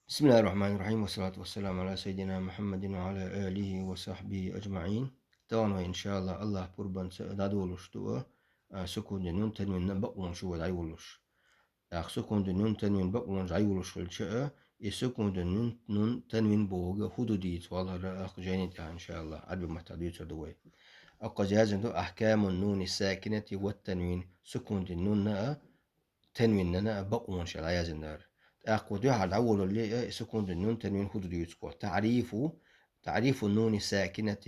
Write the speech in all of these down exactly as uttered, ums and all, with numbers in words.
بسم الله الرحمن الرحيم، والصلاة والسلام على سيدنا محمد وعلى آله وصحبه أجمعين. Тахана вай, иншааллахӀ, АллахӀ пурбанца дӀадолалуш ду а, сукунден нун танвинна бакъонаш вай дӀайолалуш. ТӀаккха сукунден нун танвин бакъонаш дӀайолалуш хилча а, и сукунден нун, нун танвин бохург хӀу ду дийца валара а, жайна тӀехь, иншааллахӀ, Ӏарбий маттахь дуьйцур ду вай. Аккха яздан ду: أحكام النون الساكنة والتنوين, сукунден нунна а, танвинна а бакъонаш аьлла яздан дар. ТӀаккха дуьхьал дӀаволале а, сукунден нун танвин хӀу ду дийца вай. تعريف, تعريف النون الساكنة,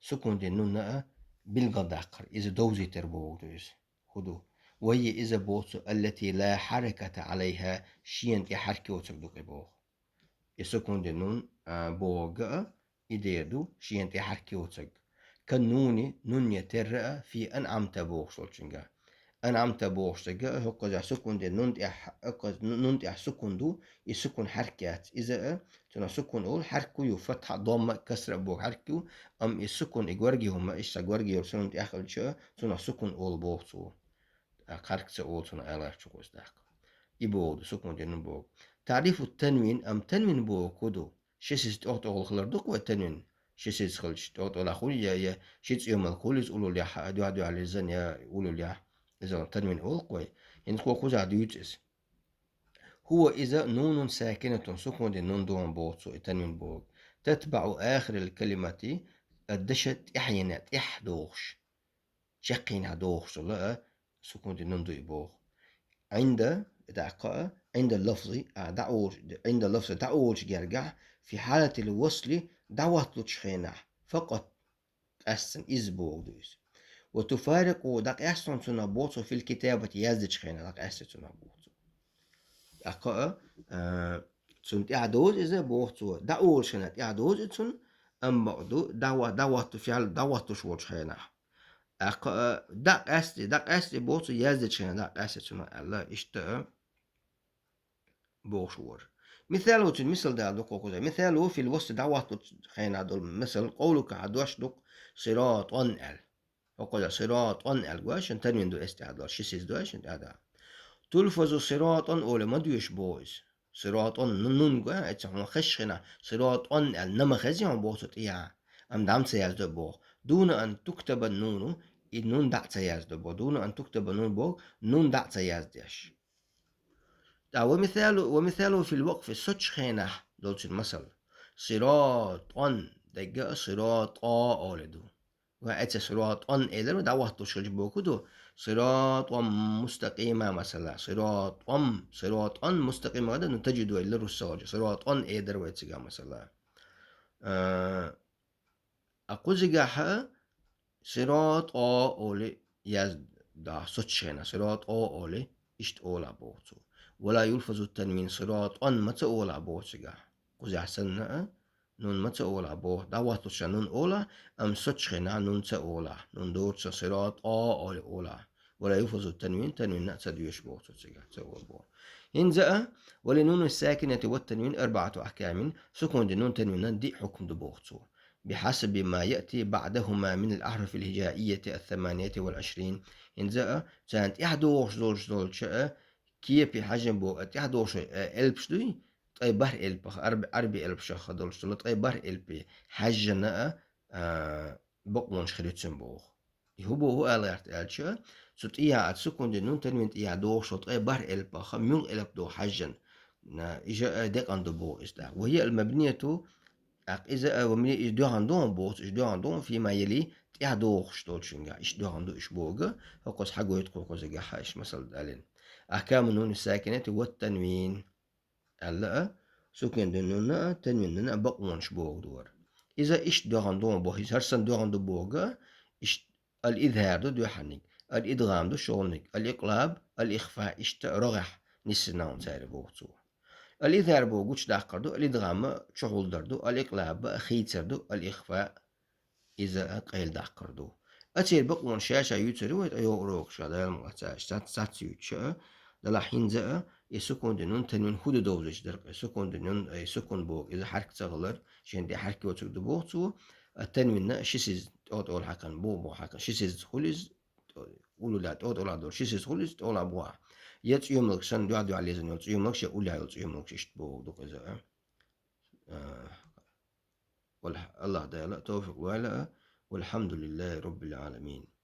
сукунден нунна а билгалдаккхар, иза довзийтар бохург ду иза. ХӀу ду. وهي, иза боцу, التي لا حركة عليها, шена тӀе хьарак йоцург ду и боху. И сукунден нун, а, бохург а, и дер ду, шена тӀе хьарак йоцург. كالنون, нуне терра а, في أنعمت бохуш долчуьнга. أنعمت бохуш дерг а, хӀокхузахь сукунден нун тӀехь, хӀокхуза нун тӀехь сукун ду, и сукун хьарак яц. Иза а, цунах сукун олу, хьарак ю, фатхьа, домма, касра боху хьарак ю, амма и сукун, и горги хӀума, иштта горги йолу сукун тӀехь хилча а, цунах сукун олу боху цо. ТӀаккха хьарак ца олу цунах аьлла чу кхуза тӀаккха. И боху ду, сукунден нун боху. تعريف التنوين, амма танвин бохург хӀу ду? Ши сиз тӀехь-тӀехула хилар ду-кх вай танвин? Ши сиз хилча, тӀехь-тӀехула хуьлу я, я ши цӀоьмалг хуьлу иза уллехь, дуьхь-дуьхьал иза я уллехь. Иза танвин олу-кх вай. ХӀинца кху кхузахь дуьйцу иза. هو, иза, نون ساكنة, сукунден нун ду боху цо, и танвин бохург. تتبع آخر الكلمة, а, дешан тӀаьхьенна, тӀаьхьа догӀуш. Чаккхенехь догӀуш долу а сукунден нун ду и боху. عند, тӀаккха а, عند اللفظ, а, дӀаолуш, عند اللفظ, дӀаолучу гергахь, في حالة الوصل, дӀахӀотталучу хенахь, فقط, къаьстина иза боху ду иза. وتفارقه, дӀакъаьстина цунах боху цо, في الكتابة, яздечу хенахь дӀакъаьстина цунах боху цо. ТӀаккха а, а, цунна тӀаьхьа дозу иза боху цо, дӀаолучу хенахь тӀаьхьа дозу и цунна, амма бакъду, дӀахӀо-, дӀахӀотту-, фиал-, дӀахӀоттуш волчу хенахь. ТӀаккха а, дӀакъаьстина, дӀакъаьстина боху цо, яздечу хенахь дӀакъаьстина цунах аьлла, иштта а бохуш вара. Мисало, цуьнан мисал дала ду кху кхузахь. مثاله في الوصل, дӀахӀоттучу хенахь долу мисал, قولك, хьан дош ду-кх, صراطا аьлла. ХӀокхузахь صراطا аьлла гой шуна, танвин ду эс тӀехь долуш, ши сиз ду шуна тӀехь. تلفظ صراطا олий ма доьшу боху иза. صراطا, ну, нун гой, эццахь хьуна хезчу хенахь, صراطا аьлла, н ма хезий хьуна боху цу тӀехь, амма дӀа ма ца яздо боху. دون أن تكتب النون, и нун дӀа а ца яздо боху. دون أن تكتب النون боху, нун дӀа а ца яздеш. ТӀаккха ومثاله, ومثاله في الوقف, соцучу хенахь долчун масал. صراطا, дагга а صراطا олий ду. Ва эццахь صراطا элира, дӀахӀотталуш хилча боху ду. صراطا مستقيما масала. صراطا, صراطا مستقيما гада, ну, тажвид вай лур уссалгӀачу. صراطا элира вай цигахь масала. А, а кхузигахь а صراطا олий яздо, соцучу хенахь صراطا олий, иштта олахь боху цо. ولا يلفظ التنوين صراطا ма ца олахь боху цигахь. Кхузахь санна а, нун ма ца олахь боху, дӀахӀотталуш нун олахь, амма соцучу хенахь нун ца олахь. Нун доцуш صراطا олий олахь. ولا يلفظ التنوين, танвин а ца доьшу боху цо цигахь, ца олу боху. ХӀинца а, وللنون الساكنة والتنوين أربعة أحكام, сукунден нун, танвинан диъ хьукм ду боху цо. بحسب ما يأتي بعدهما من الأحرف الهجائية الثمانية والعشرين. ХӀинца а, царна тӀехь догӀуш долуш долчу а, кепе хьаьжжина боху, а, тӀехь догӀуш, а, элпаш дуй, ткъе бархӀ элпах, Ӏарби-, Ӏарби элпашах долуш долу ткъе бархӀ элпе хьаьжжина а, а, бакъонаш хир ю цуьнан боху. И хӀун боху аьлла гӀерта аьлча, цу тӀехь а, сукунден нун, танвин тӀехь догӀуш долу ткъе бархӀ элпах муьлха элп ду хьаьжжина, на, иза а декъана ду боху иза тӀаккха. وهي المبنية, тӀаккха иза а, ва муьлха иза доьгӀна ду боху, иза доьгӀна ду, فيما يلي, тӀехь догӀуш долчуьнга, иштта доьгӀна ду уьш боху, хӀокхуза хьагойту кху кхузигахь а, иштта масала далийна. أحكام النون الساكنة والتنوين аьлла а, сукунден нунна а, танвинна а бакъонаш боху ду вара. Иза иштта доьгӀна ду боху, иза хӀара санна доьгӀна ду боху а, иштта الإظهار ду дуьххьарниг, الإدغام ду шолгӀаниг, الإقلاب, الإخفاء, иштта рогӀехь нисдина хӀума цаьрга боху цо. الإظهار боху гучудаккхар ду, الإدغام чухьулдар ду, الإقلاب хийцар ду, الإخفاء иза а къайладаккхар ду. Ацеран бакъонаш ша-ша юьйцур ю вай ткъе йолу урокашкахь, Дала мукъ лахь, цаьршиннан сац, сац юьйцуш а, делахь хӀинца а, и сукунден нун, танвин хӀу ду довзуьйтуш дара-кх, и сукунден нун, и сукун боху, иза хьарак ца хилар, шена тӀе хьарак йоцург ду боху цо, а танвинна а ши сиз тӀо-, тӀолахь хьаькхна, бу-, бу-, хьаькхна, ши сиз хуьлу иза, уллехь тӀо-, тӀолахь долу ши сиз хуьлу иза, тӀолахь бу-, я цӀоьмалгаш санна дуьхь-дуьхьал езна йолу цӀоьмалгаш, я уллехь йолу цӀоьмалгаш, иштта боху ду-кх иза а. والح-، الله تعالى توفيق وعلى، والحمد لله رب العالمين.